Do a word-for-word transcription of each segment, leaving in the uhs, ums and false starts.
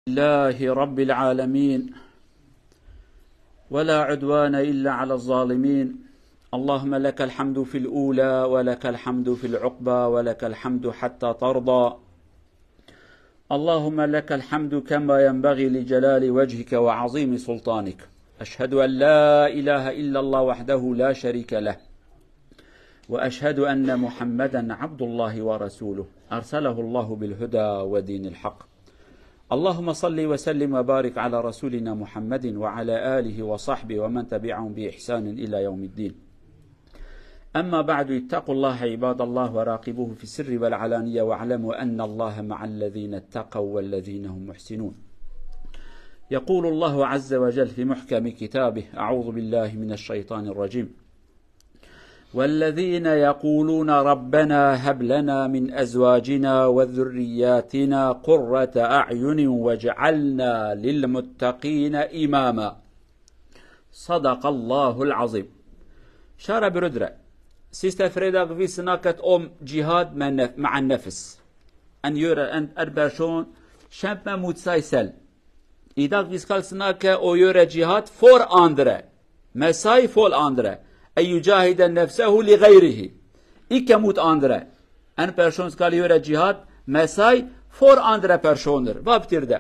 لله رب العالمين، ولا عدوان إلا على الظالمين. اللهم لك الحمد في الأولى ولك الحمد في العقبى ولك الحمد حتى ترضى. اللهم لك الحمد كما ينبغي لجلال وجهك وعظيم سلطانك. أشهد أن لا إله إلا الله وحده لا شريك له، وأشهد أن محمدا عبد الله ورسوله أرسله الله بالهدى ودين الحق. اللهم صل وسلم وبارك على رسولنا محمد وعلى آله وصحبه ومن تبعهم بإحسان إلى يوم الدين. أما بعد، اتقوا الله عباد الله وراقبوه في السر والعلانية واعلموا أن الله مع الذين اتقوا والذين هم محسنون. يقول الله عز وجل في محكم كتابه: أعوذ بالله من الشيطان الرجيم. والذين يقولون ربنا هب لنا من أزواجنا وذرياتنا قرة أعين واجعلنا للمتقين إماما. صدق الله العظيم. Şara birudre. Siste freda gvi sinaket om cihad me nef-, me'an nefs. En yöre en er berşon şempe mutsay sel. Îda gvi skal sinake o yöre cihad for andre. Mesai fol andre. En yucahide nefsehu li gayrihi. Îke mut andre. En person skal yöre cihad, mesai for andre personir. Va bitir de.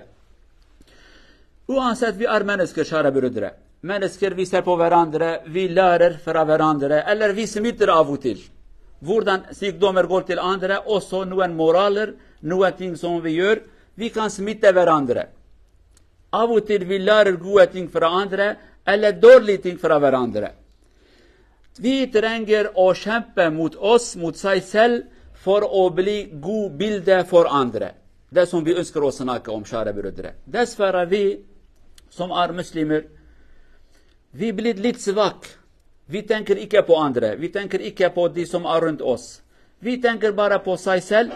U anset vi ar menis kir şare birudre. Menis kir vi serpo verandre, vi larir fira verandre. Eller vi simit dir avutil. Vurdan sik domer goltil andre, o so nuen moralir, nuen ting son vi yör, vi kan simit de verandre. Avutil vi larir gueting fira andre, eller dorliting fira verandre. Vi trenger o şempe mut os, mut say sel, for obli gu bilde for andre. Deson vi önsker o sinake om şare birudre. Des fera vi som ar muslimir, vi blid lid sivak, vi tenkir ike po andre, vi tenkir ike po di som arund os. Vi tenkir bara po say sel,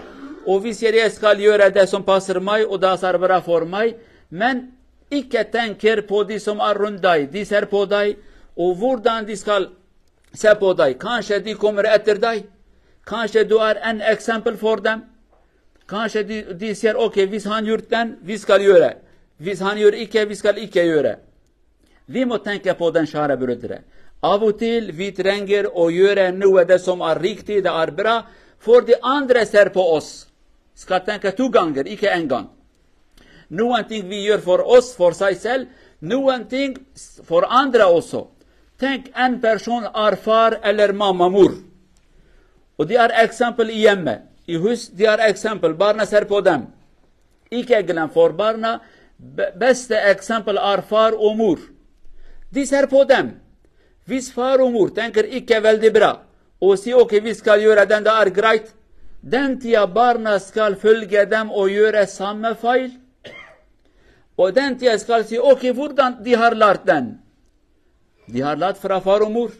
o vi seri eskal yöre desom pasir may, o dasar bira formay, men ike tenkir po di som arund day, di ser po day, o vurdan di skal se po day, kanşe di komir etir day, kanşe du ar en example for them, kanşe di, di ser, okay, vis han yurten, vis kal yöre, vis han yör ike, vis kal ike yöre. Vi mo tenke poden şare birudire. Avutil, vit renger, o yöre, nuwe de som ar rikti, de ar bira, for di andre ser po os. Ska tenke tu ganger, ike engan. Nuwen ting vi yör for os, for say sel, nuwen ting for andre oso. Tenk en person ar far eller ma mamur. O diğer example iyemme. İhus diğer example barna ser podem. İke gilen for barna be-, beste example ar far omur. Di ser podem. Vis far omur, tenker ike veldi bira. O si o ke vis kal yöre den de ar grayt. Den tia barna skal fölge dem o yöre samme fail. O den tia skal si o ke vurdan di har lart den. Di har lat fra far omur.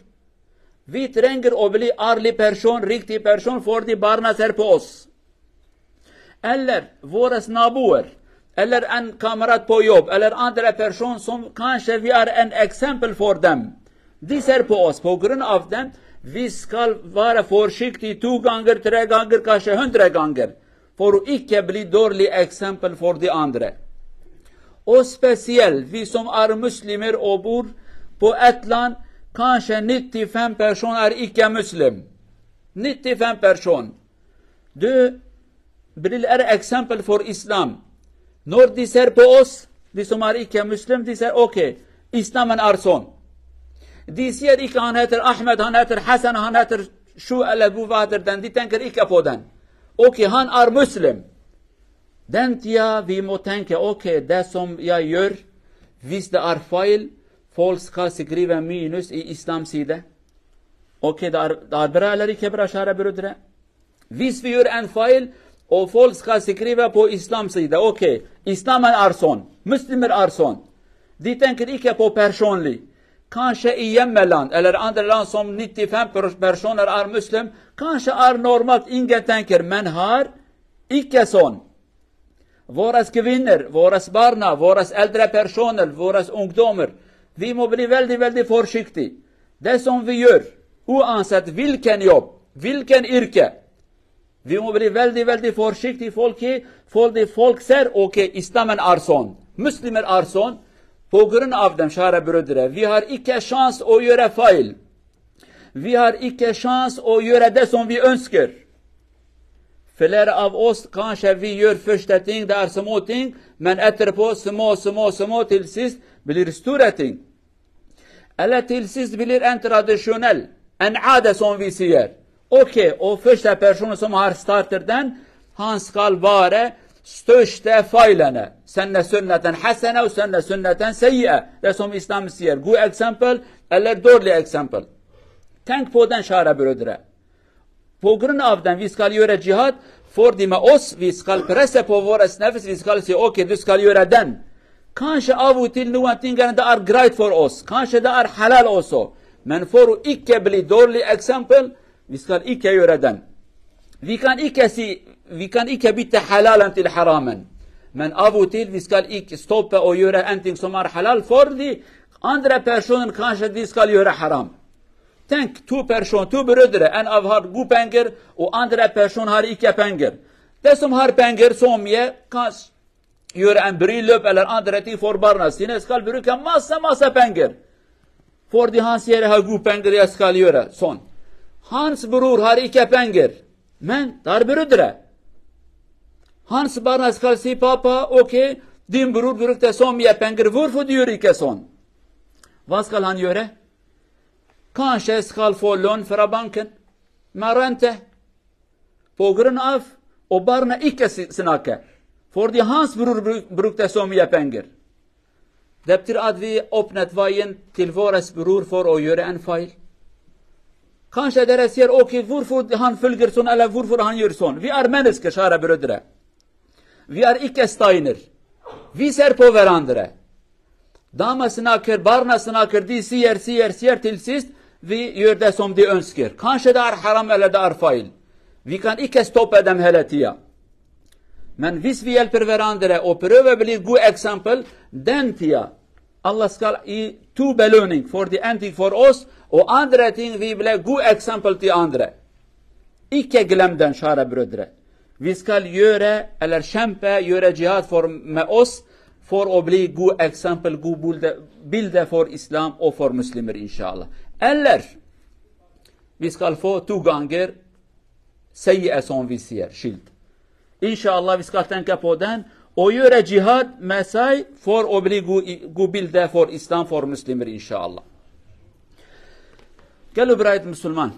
Vit renger obli arli person, rikti person, for di barna ser po os. Eller, vores nabuer. Eller en kamerat po yob. Eller andre person som kanske vi ar en example for dem. Di ser po os, po grun av dem, vi skal vare forsiktig to ganger, tre ganger, kanske hundre ganger. For ikke bli dårlig eksempel for de andre. Og spesielt vi som er muslimer og bor på et land, kanskje nittifem person er ikke muslim. Nittifem person. Du blir er eksempel for islam. Når de ser på oss, de som er ikke muslim, de ser ok, islamen er sånn. De sier ikke han heter Ahmed, han heter Hassan, han heter sju eller bu vader den, de tenker ikke på den. Ok, han er muslim. Den tida vi må tenke, ok, det som jeg gjør, hvis det er feil, folk skal skrive minus i islam side. Ok, det er, det er bra eller ikke bra, kjære brødre? Hvis vi gjør en feil, og folk skal skrive på islam side, ok, islamen er sånn, muslimer er sånn. De tenker ikke på personlig. Kanskje i hjemmeland, eller andre land som nittifem per-, personer er muslim, kanskje er normalt ingen tenker, men her, ikke sånn. Våres kvinner, våres barna, våres eldre personer, våres ungdommer. Vi må bli veldig, veldig forsiktig. Det som vi gjør, uansett hvilken jobb, hvilken yrke, Wie mobilität, die Welt, die Vorsicht, die Volk, Volk, die Volk ser, okay, Islamen arson, Muslimer arson, pogren auf dem Schare Brüdre, wie har ikke Chance o jöre feil. Wie har ikke Chance o jöre det som vi ønsker. Fler av oss kanskje vi gjør første ting, det er små ting, men etterpå små, små, små, til sist blir store ting. Eller til sist blir en tradisjonell, en ade som vi sier. Ok, og første person som har starter den, han skal være største feilene. Senne sunneten hasene og senne sunneten seyyi'e. Det som Islam sier. God eksempel, eller dårlig eksempel. Tenk på den, kjære brødre. På grunn av den, vi skal gjøre jihad, fordi med oss, vi skal presse på vårt nefs, vi skal si, ok, du skal gjøre den. Kanskje av og til noen ting det er greit for oss, kanskje det er halal også, men for å ikke bli dårlig eksempel, vi skal ikke gjøre den. Vi kan ikke si, vi kan ikke bytte halalen til haramen, men av og til vi skal ikke stoppe å gjøre en ting som er halal, fordi andre personer kanskje de skal gjøre haram. Tenk, to person, to brødre, en av har god penger, og andre person har ikke penger. Det som har penger, som jeg, kanskje gjør en bryllup eller andre ting for barna sine, skal bruke masse, masse penger. Fordi han sier, jeg har god penger, jeg skal gjøre sånn. Hans bror har ikke penger, men det er brødre. Hans barna skal si, pappa, ok, din bror brukte så mye penger, hvorfor du gjør ikke sånn? Hva skal han gjøre? Kanskje skal få lån fra banken, med rente. På grunn av å barna ikke si-, snakke. Fordi hans bror bru-, brukte så mye penger. Det betyr at vi åpnet veien til våres bror for å gjøre en feil. Kanskje dere sier, ok, hvorfor han følger sånn, eller hvorfor han gjør sånn? Vi er mennesker, kjære brødre. Vi er ikke steiner. Vi ser på hverandre. Dama snakker, barna snakker, de sier, sier, sier, til sist, vi gjør det som de ønsker. Kanskje det er haram eller det er feil. Vi kan ikke stoppe dem hele tida. Men hvis vi hjelper hverandre og prøver å bli gode eksempel, den tida Allah skal gi to belønning for de en ting for oss, og andre ting vi blir gode eksempel til andre. Ikke glem den, kjære brødre. Vi skal gjøre, eller kjempe, gjøre jihad for, med oss, for å bli god eksempel, god bilde, bilde for islam og for muslimer, inshallah. Eller vi skal få to ganger seyyi'e som vi sier, skyld. Inshallah, vi skal tenke på den og gjøre jihad med seg for å bli god, god bilde for islam, for muslimer, inshallah. Gelo birayet musulman,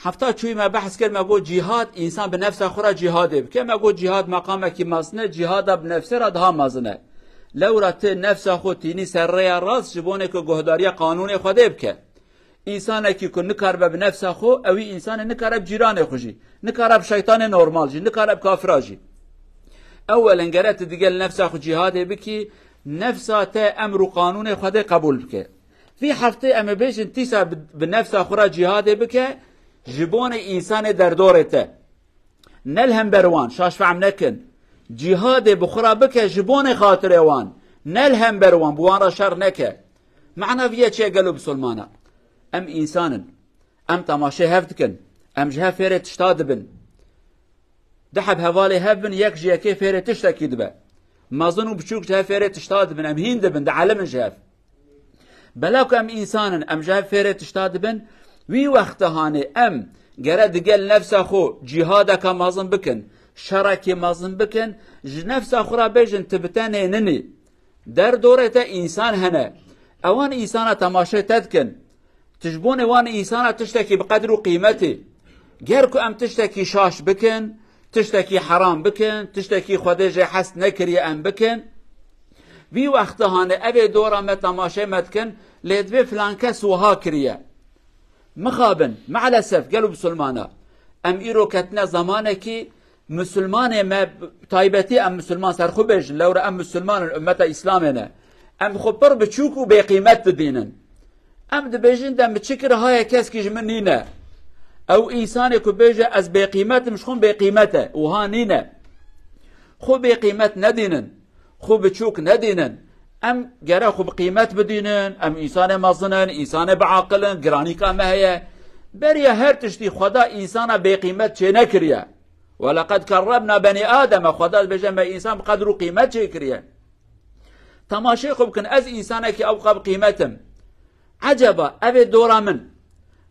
hefta çûyî me behs kir, me got cîhad, însan bi nefsa xwe re cîhadê bike. Me got cîhad meqamekî mezin e, cîhada bi nefsê re daha mezin e. Lewra tu nefsa xwe tînî ser rêya rast ji bonê ku guhdariya qanûnê Xwedê bike. Însanekî ku nikaribe bi nefsa xwe, ewî însanê nikare bi cîranê xwe jî, nikare bi şeytanê normal jî, nikare bi kafira jî. Ewelen gere tu digel nefsa xwe cîhadê bikî, nefsa te emr û qanûnê Xwedê qebûl bike. Vî heftê em ê bêjin tîsa bi, bi nefsa xwe re cîhadê bike, ji bonê însanê derdorê te. Ne li hember wan, şaş fehm nekin. Cîhadê bi xwe re bike ji bonê xatirê wan. Ne li hember wan, bi wan re şer neke. Mana vî ye çi ye gelo bisolmana? Em însan in. Em temaşê hev dikin. Em ji hev fêrê tişta dibin. Du heb hevalê hev bin, yek ji yekê fêrê tiştekî dibe. Mezin û biçûk ji hev fêrê tişta dibin, em hîn dibin, dielimin ji hev. Bela ku em însan in, em ji hev fêrê tişta dibin, wî wexta hanê em gere digel nefsa xwe cîhadeke mezin bikin, şerekê mezin bikin, ji nefsa xwe re bêjin, tu bi te nê ninî. Derdorê te însan hene. Ewan însana temaşê te dikin. Tu ji bonê wan însana tiştekî bi qedr û qîmetî. Ger ku em tiştekî şaş bikin, tiştekî heram bikin, tiştekî Xwedê jê hez nekiriye em bikin, vî wexta hanê evê dora me temaşê me dikin, lê divê filan kes wiha kiriye. Mixabin, maalesef gelo bisulmana. Em îro ketine zamanekî Misilmanê me, taybetî em misilman ser xwe bêjin, lewra em misilman in, ummeta Îslamê ne. Em xwe pir biçûk û bêqîmet didînin. Em dibêjin, de min çi kir, haye keskî ji min nîne. Ew însanê ku bêje, ez bêqîmet im, ji xwe bêqîmet e. Wiha nîne. Xwe bêqîmet nedînin. Xwe biçûk nedînin. Em gere xwe bi qîmet bidînin. Em însanê mezin in, însanê biaqil in, giranîka me heye. Beriya her tiştî Xweda însana bêqîmet çênekiriye. Ve leqed kerremna benî Ademe, Xweda dibêje me însan bi qedr û qîmet çêkiriye. Temaşê xwe bikin, ez însanekî ew qab qîmet im. Eceba evê dora min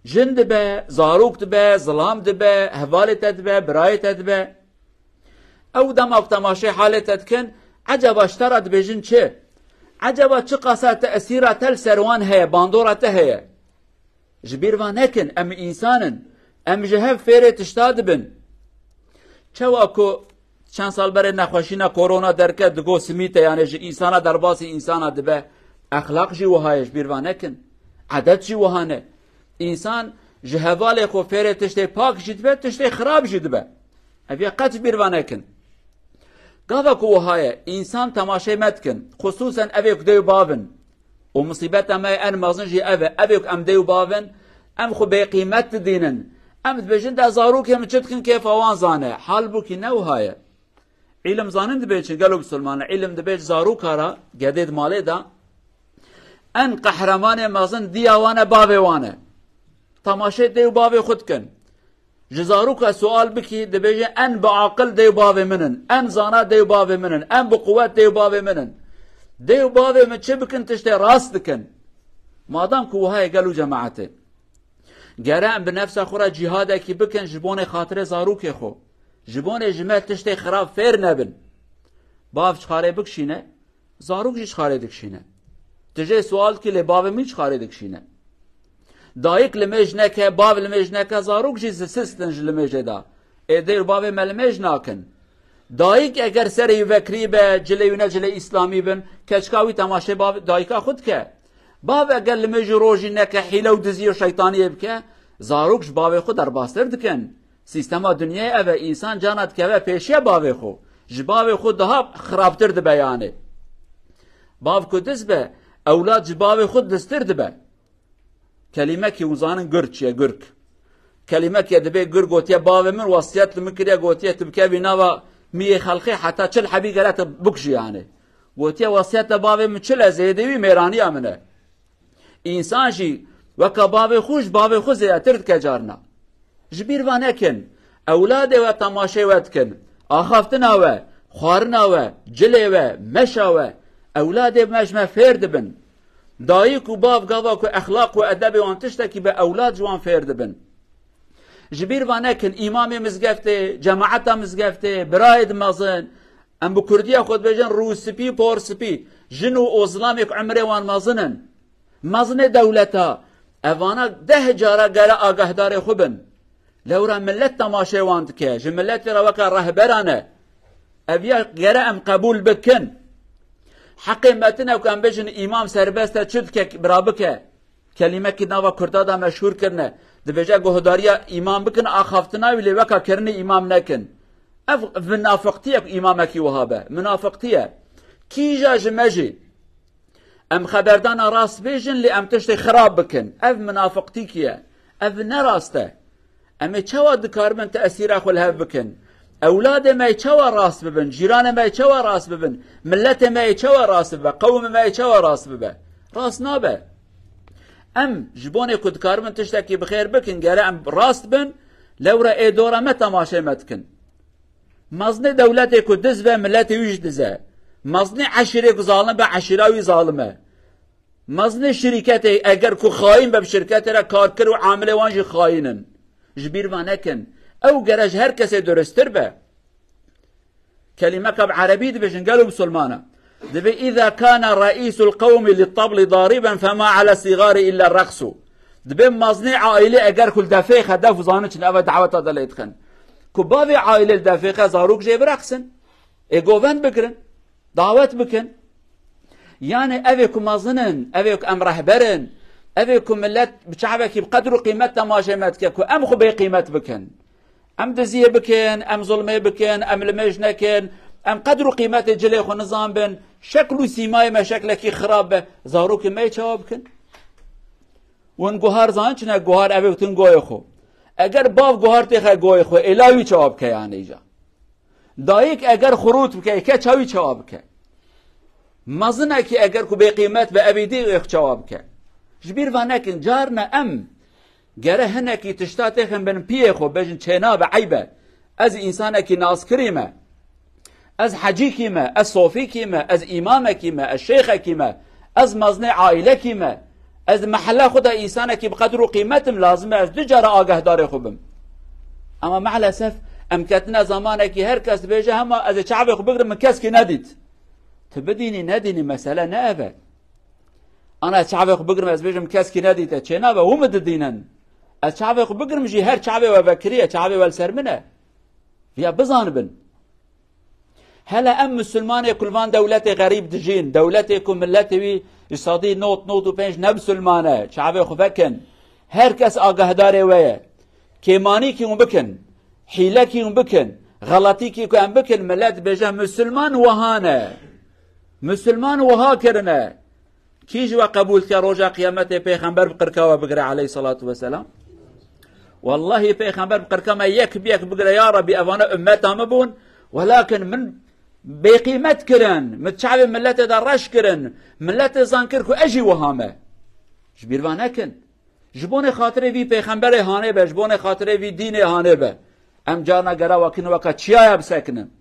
jin dibe, zarok dibe, zilam dibe, hevalê te dibe, birayê te dibe. Ew dema ku temaşê halê te dikin, eceba ji te re dibêjin çi? Eceba çiqasa tesîra te li ser wan heye, bandora te heye? Ji bîr ve nekin, em însan in. Em ji hev fêrê tişta dibin. Çawa ku çend sal berê nexweşîna korona derket, digot simîte, yanê ji însana derbasî însana dibe. Exlaq jî wiha ye, ji bîr ve nekin. Edet jî wiha ne. Însan ji hevalê xwe fêrê tiştê pak jî dibe, tiştê xirab jî dibe. Ev ya qet ji bîr ve nekin. Gava ku wiha ye, însan temaşê me dikin, xusûsen evê ku dê û bav in. Û misîbeta me en mezin jî ev e. Evê ku em dê û bav in, em xwe bêqîmet didînin. Em dibêjin, de zarokê min çi dikin, kêfa wan zane. Halbûkî ne wiha ye. Îlim zanin dibê çi? Gelo misilman e. Îlim dibê ji zaroka re, gedê di malê de, en qehremanê mezin diya wan e, bavê wan e. Temaşê dê û bavê xwe dikin. Ji zaroka sual bikî, dibêje, en bi aqil dê û bavê min in, en zana dê û bavê min in, en bi quwet dê û bavê min in. Dê û bavê min çi bikin, tiştê rast dikin. Madam ku wiha ye, gelo cemaetê, gere em bi nefsa xwe re cîhadekî bikin ji bonê xatirê zarokê xwe. Ji bonê ji me tiştê xirab fêr nebin. Bav çixarê bikişîne, zarok jî çixarê dikişîne. Tu jê sual dikî, lê bavê min çixarê dikişîne? Dayik limêj neke, bav limêj neke, zarok jî zisist in ji limêjê de. Ê dê û bavê me limêj nakin. Dayik eger serê wî vekirî be, cilê wî ne cilê îslamî bin, keçika wî temaşê bav, dayika xwe dike. Bav eger limêj û rojî neke, hîle û dizî û şeytaniyê bike, zarok ji bavê xwe derbastir dikin. Sîstema dinyayê ev e, însan cana dikeve pêşiya bavê xwe. Ji bavê xwe daha xirabtir dibe yanê. Bav ku diz be, ewlad ji bavê xwe diztir dibe. Kelîmekî hûn zanin gurk çi ye, gurk. Kelîmekê dibê gurk gotiye, bavê min wesiyet li min kiriye, gotiye, tu bikevî nava miyê xelqê heta çil hebî gere tu bikujî yanê. Gotiye, wesiyeta bavê min çil e, zêdê wî mêraniya min e. Însan jî weka bavê xwe ji bavê xwe zêdetir dike carna. Ji bîr ve nekin. Ewladê we temaşê we dikin. Axaftina we, xwarina we, cilê we, meşa we. Ewladê me ji me fêr dibin. Dayik û bav gava ku exlaq û edebê wan tiştekî be, ewlad ji wan fêr dibin. Ji bîr ve nekin, îmamê mizgeftê, cemaeta mizgeftê, birayê di mezin, em bi kurdiya xwe dibêjin rûspî, porspî, jin û ozlamê ku emrê wan mezin in. Mezinê dewleta, evana deh cara gere agahdarê xwe bin. Lewra millet temaşê wan dike, ji milletê re weke rehberan e. Ev ya gere em qebûl bikin. Heqê me tine ku em bêjin îmam serbest e, çi dike, bira bike. Kelîmekî nava Kurda de meşhûr kirine. Dibêje guhdariya îmam bikin, axaftina wî, lê weka kirinê îmam nekin. Ev minafiqtî ye ku îmamekî wiha be. Minafiqtî ye. Kîja ji me jî em xeberdana rast bêjin, lê em tiştê xirab bikin. Ev minafiqtîkî ye. Ev ne rast e. Em ê çawa dikaribin tesîra xwe li hev bikin? Ewladê me yê çawa rast bibin? Cîranê me yê çawa rast bibin? Miletê me yê çawa rast bibe? Qewmê me yê çawa rast bibe? Rast nabe. Em ji bonê ku dikaribin tiştekî bi xêr bikin, gere em rast bin, lewra ê dora me temaşê me dikin. Mezinê dewletê ku diz be, miletê wî jî diz e. Mezinê eşîrê ku zalim be, eşîra wî zalim e. Mezinê şirîketê eger ku xayîn be, bi şirketê re karkir û amilê wan jî xayîn in. Ji bîr ve nekin. Ew gere ji her kesê durustir be. Kelîmeka bi erebî dibêjin, gelo misilmana. Dibê, "Îza kana reîsul qewmî li tabli dariben fema ala sigari illa reqsu." Dibê mezinê aîlê eger ku li defê xe, def zanin çin, eve daweta de lê dixin. Ku bavê aîlê li defê xe, zarok jê bireqsin. Ê govend bigirin. Dawet bikin. Yani evê ku mezin in, evê ku em rehber in, evê ku millet bi çavekî bi qedr û qîmet temaşê me dike, ku em xwe bê qîmet bikin. Em diziyê bikin, em zulmê bikin, em limêj nekin, em qedr û qîmetê cilê xwe nizan bin, şekl û sîmayê me şeklekî xirab be, zarokê me yê çawa bikin? Win guhar zan çine guhar evê wtin goyê xwe. Eger bav guhar têxe goyê xwe, êla wî çawa bike yani îca? Dayik eger xurût bike, keça wî çawa bike? Mezinekî eger ku bêqîmet be, evî dî wê xwe çawa bike? Ji bîr ve nekin, carna em gere hinekî tişta têxin bin piyê xwe, bêjin çênabe, eyb e. Ez însanekî naskirî me. Ez hecîkî me, ez sofîkî me, ez îmamekî me, ez şêxekî me, ez mezinê aîlekî me. Ez di mehela xwe de însanekî bi qedr û qîmet im, lazim e ez du cara agahdarê xwe bim. Ama maalesef em ketine zamanekî her kes dibêje, hema ez ê çavê xwe bigrim, min keskî nedît. Tu bidînî nedînî, mesele ne ev e. Ana ez çavê xwe bigrim, ez bêjim keskî nedîte, çênabe hûn min didînin. Ez çavê xwe bigrim jî, her çavê we vekirî ye, çavê we li ser min e. Viya bizanibin. Hele em misilmanê ku li van dewletê xerîb dijîn, dewletê ku miletê wî ji sedî nod nod û pênc ne misilman e, çavê xwe vekin. Her kes agahdarê we ye. Kêmanîkî hûn bikin, hîlekî hûn bikin, xeletîkî ku em bikin, milet dibêje misilman wiha ne. Misilman wiha kirine. Kî ji we qebûl dike roja qiyametê pêxember bi qirka we bigire aleyhisselatu vesselam? Wallahî pêxember bi qirka me yek bi yek bigire, ya Rebî, evane ummeta min bûn, welakin min bêqîmet kirin, min çavê miletê de reş kirin, miletê zan kir ku ez jî wiha me. Ji bîr ve nekin. Ji bonê xatirê vî pêxemberê hanê be, ji bonê xatirê vî dînê hanê be. Em carna gera wakin weka çiyaya bisekinin.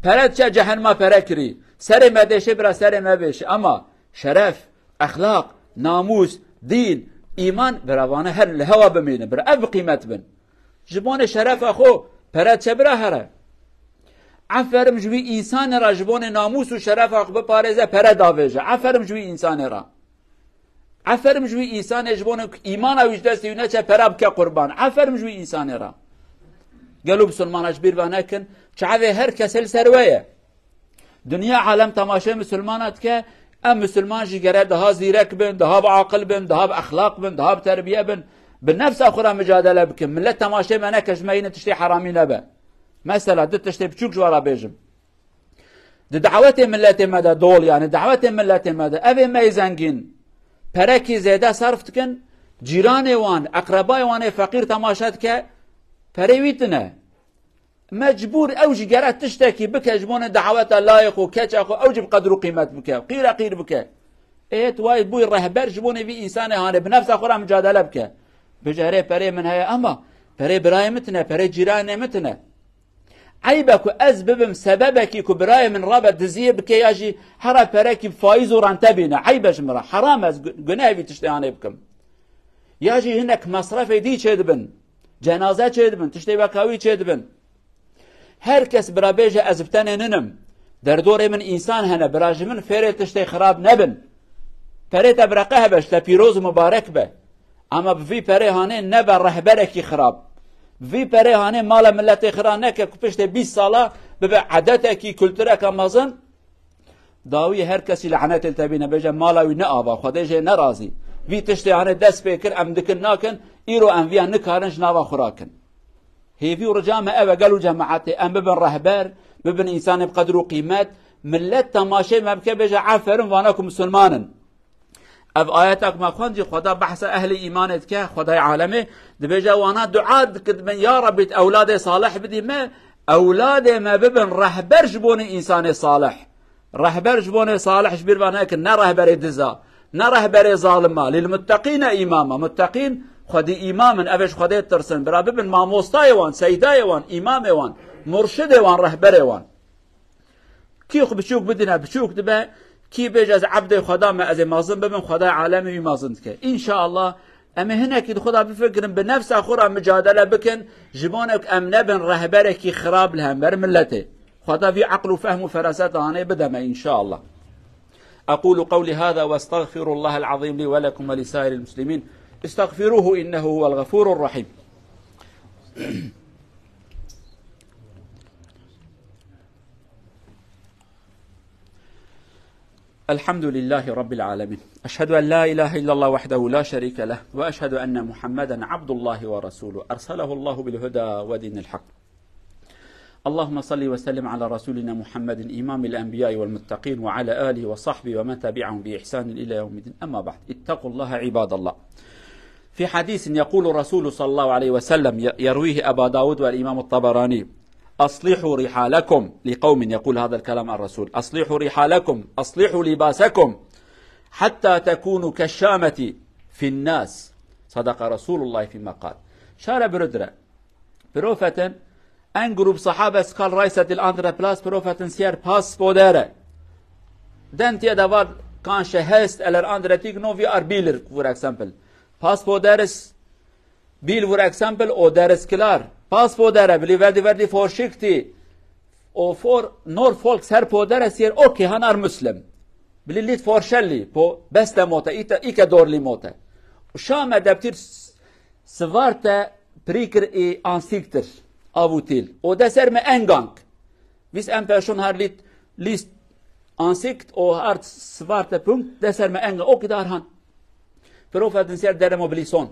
Pere diçe cehenima pere kirî. Serê me dêşê bira serê me bêşe. Ama şeref, exlaq, namûs, dîn, îman, bira vane her li hewa bimînin. Bira ev bi qîmet bin. Ji bonê şerefa xwe pere diçe bira here. Eferim ji wî însanê re ji bonê namûs û şerefa xwe biparêze, pere davêje. Eferim ji wî însanê re. Eferim ji wî însanê ji bo îmana wî ji destê wî neçe pera bike qurban. Eferim ji wî însanê re. Gelo misilmana ji bîr ve nekin, çavê her kesê li ser we ye. Dinya alem temaşê misilmana dike, em misilman jî gere daha zîrek bin, daha bi aqil bin, daha bi exlaq bin, daha bi terbiye bin. Bi nefsa xwe re micadele bikin. Millet temaşê me neke, ji me yine tiştê heramî nebe. Mesela du tiştê biçûk ji we re bêjim. Di dawetê miletê me de dol, yani dawetê miletê me de, evê me yê zengîn perekî zêde sarf dikin, cîranê wan, eqrebayê wan ê feqîr temaşe dike, perê wî tune. Mecbûr ew jî gere tiştekî bike ji bona daweta layê xwe, keça xwe, ew jî bi qedr û qîmet bike, qîre qîr bike. Ê, tu wayî bûyî rehber ji bona vî însanê hanê, bi nefsa xwe re micadele bike. Bêje, erê, perê min heye, ama perê birayê min tune, perê cîranê min tune. Eyb e ku ez bibim sebebekî ku birayê min rabe diziyê bike ya jî hera perekî faîz û rente bîne. Eyb e ji min re. Heram e ez gu-, guneh vî tiştê anê bikim. Ya jî hinek mesrefê dî çêdibin. Cenaze çêdibin, tiştê weka wî çêdibin. Her kes bira bêje ez bi tenê ninim. Derdorê min însan hene, bira ji min fêrê tiştê xirab nebin. Perê te bira qehbe, ji te pîroz û mibarek be. Ama bi vî perê hanê nebe rehberekî xirab. Bi vî perê hanê mala miletê xira neke ku piştê bîst sala bibe edetekî, kultureka mezin. Dawiyê her kesî lanetê li te bîne, bêje mala wî ne ava, Xwedê jê nerazî. Vî tiştê hanê dest pê kir, em dikin nakin, îro em viya nikarin ji nava xwe rakin. Hêvî û rica me ev e, gel û cemaetê, em bibin rehber, bibin însanê bi qedr û qîmet, millet temaşê me bike, bêje, eferin vana ku misilman in. Ev ayeta ku me xwend jî Xweda behsa ehlê îmanê dike, Xwedayê alemê, dibêje, wana dua dikidibin, ya Rebî, tu ewladê salih bidî me, ewladê me bibin rehber ji bonê însanê salih. Rehber ji bonê salih ji bîr ve nekin, ne rehberê diza, ne rehberê zalima. Lîlmutteqîne îmama. Mutteqîn xwedî îmam in, ev ê ji Xwedê tirsin. Bira bibin mamostayê wan, seydayê wan, îmamê wan, murşidê wan, rehberê wan. Kî xwe biçûk bidîne, biçûk dibe, kî bêje ez ebdê Xweda me, ez ê mezin bibim, Xwedayê alemê wî mezin dike. Înşeallah, em ê hinekî di xwe de bifikirin, bi nefsa xwe re micadele bikin, ji bo ku em nebin rehberekî xirab li hember miletê. Xweda vî eql û fehm û feraseta hanê bide me, înşeallah. أقول قولي هذا وأستغفر الله العظيم لي ولكم ولسائر المسلمين. استغفروه إنه هو الغفور الرحيم. الحمد لله رب العالمين. أشهد أن لا إله إلا الله وحده لا شريك له، وأشهد أن محمدا عبد الله ورسوله، أرسله الله بالهدى ودين الحق. اللهم صل وسلم على رسولنا محمد إمام الأنبياء والمتقين وعلى آله وصحبه ومن تبعهم بإحسان إلى يوم الدين. أما بعد، اتقوا الله عباد الله. في حديث يقول الرسول صلى الله عليه وسلم، ي-، يرويه أبا داود والإمام الطبراني: أصلحوا رحالكم، لقوم يقول هذا الكلام الرسول، أصلحوا رحالكم، أصلحوا لباسكم، حتى تكونوا كالشامة في الناس. صدق رسول الله فيما قال. Şare birudre. Profetin En grup sahabe skal reiset il andere Platz profeten sier pass podere. Den tiede war kanske helst eller andere Tignov wie ar Biler, for example. Pass poderes Bil, for example, o deres klar. Pass podere, bili verdi verdi forşikti. O for, nor folk ser podere sier, okay, han ar Muslim. Bili lit forşelli, po beste mote, ite, ike dorli mote. Şame deptir s-, svarte prikir i ansiktir, avutil. O de ser me engang. Vis en person har lit, list ansikt o har svarte punkt, de ser me engang. O kidar han. Profetin ser deremo bilison.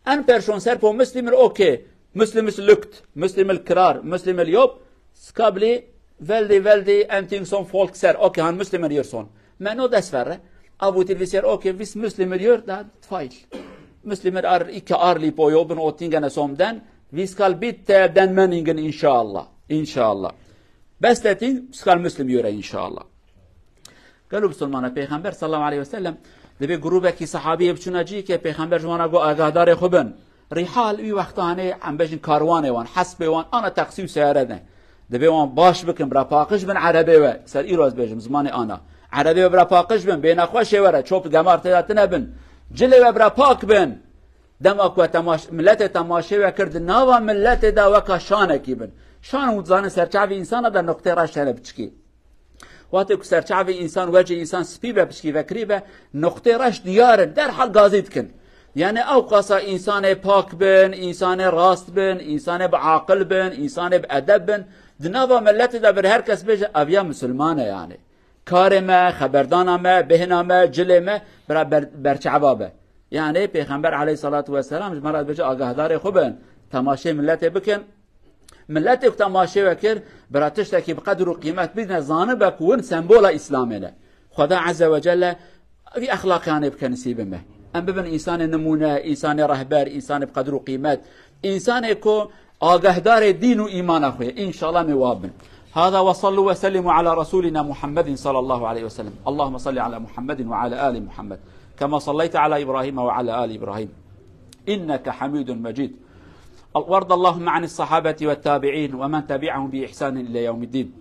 En person ser po Muslimir, okay. Muslimis lukt, Muslimil krar, Muslimil yop. Skabli, veldi, veldi, en ting son folk ser. Okay, han Muslimir yirson. Meno des verre. Avutil viser, okay, vis Muslimir yir, da fail. Muslimir ar, ike arli po yobin o tingene somden. Viskal bit te den meningin inşallah. İnşallah. Bes te ting, skal Muslim yore inşallah. Gelo Musulmana Peyxember sallallahu aleyhi ve sellem dibê grubekî sahabiyê biçûna cî ke Peyxember ji wana got, agahdarê xwe bin. Rihal wî wextanê em bêjin karwanê wan, hespê wan, ana teqsî û seyare ne. Dibê wan baş bikin, bira paqij bin erebê we. Ser îro ez bêjim, zimanê ana. Erebê we bira paqij bin, bê nexweşê we re, çop gemar tê de tine bin. Cilê we bira pak bin. Dema ku we temaş-, miletê temaşê we kir, di nava miletê de weka şanekî bin. Şan û dizanin serçavê însana de noqtê reş hene biçikî. Wextê ku serçavê însan, wecê însan spî be, pişkî vekirî be, noqtê reş diyar in, derhal gazî dikin. Yani ew qasa însanê pak bin, însanê rast bin, însanê bi aqil bin, însanê bi edeb bin. Di nava miletê de bir her kes bêje, ev ya misilman e yani. Karê me, xeberdana me, bêhna me, cilê me, bira ber-, berçava be. Yani Pêxember aleyhissalatu vesselam ji me re dibêje, agahdarê xwe bin, temaşê miletê bikin. Miletê ku temaşê we kir, bira tiştekî bi qedir û qîmet bidine, zanibe ku win sembola Îslamê ne. Xweda Azze ve Celle vî exlaqiyanê bike nisîbê me. Em bibin însanê nimûne, însanê rehber, însanê bi qedir û qîmet, însanê ku agahdarê dîn û îmana xwe ye. Înşallah em ê wa bin. هذا وصلوا وسلموا على رسولنا محمد صلى الله عليه وسلم. اللهم صل على محمد وعلى آل محمد كما صليت على إبراهيم وعلى آل إبراهيم إنك حميد مجيد. وارض اللهم عن الصحابة والتابعين ومن تبعهم بإحسان إلى يوم الدين.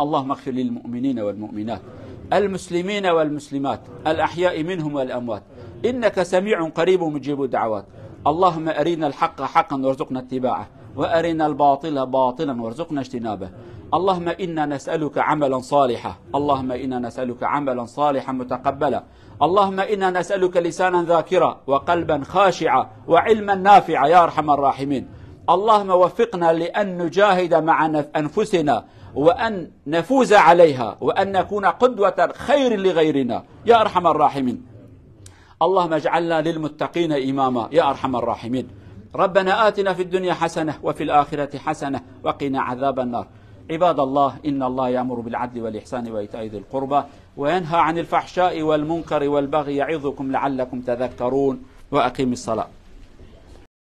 اللهم اغفر للمؤمنين والمؤمنات، المسلمين والمسلمات، الأحياء منهم والأموات، إنك سميع قريب مجيب الدعوات. اللهم أرنا الحق حقا وارزقنا اتباعه، وأرنا الباطل باطلا وارزقنا اجتنابه. اللهم إنا نسألك عملا صالحا، اللهم إنا نسألك عملا صالحا متقبلا. اللهم إنا نسألك لسانا ذاكرا وقلبا خاشعا وعلما نافعا يا أرحم الراحمين. اللهم وفقنا لأن نجاهد مع نف-، أنفسنا وأن نفوز عليها وأن نكون قدوة خير لغيرنا يا أرحم الراحمين. اللهم اجعلنا للمتقين إماما يا أرحم الراحمين. ربنا آتنا في الدنيا حسنة وفي الآخرة حسنة وقنا عذاب النار. عباد الله، إن الله يأمر بالعدل والإحسان وإيتاء ذي القربى وينهى عن الفحشاء والمنكر والبغي يعظكم لعلكم تذكرون. وأقم الصلاة.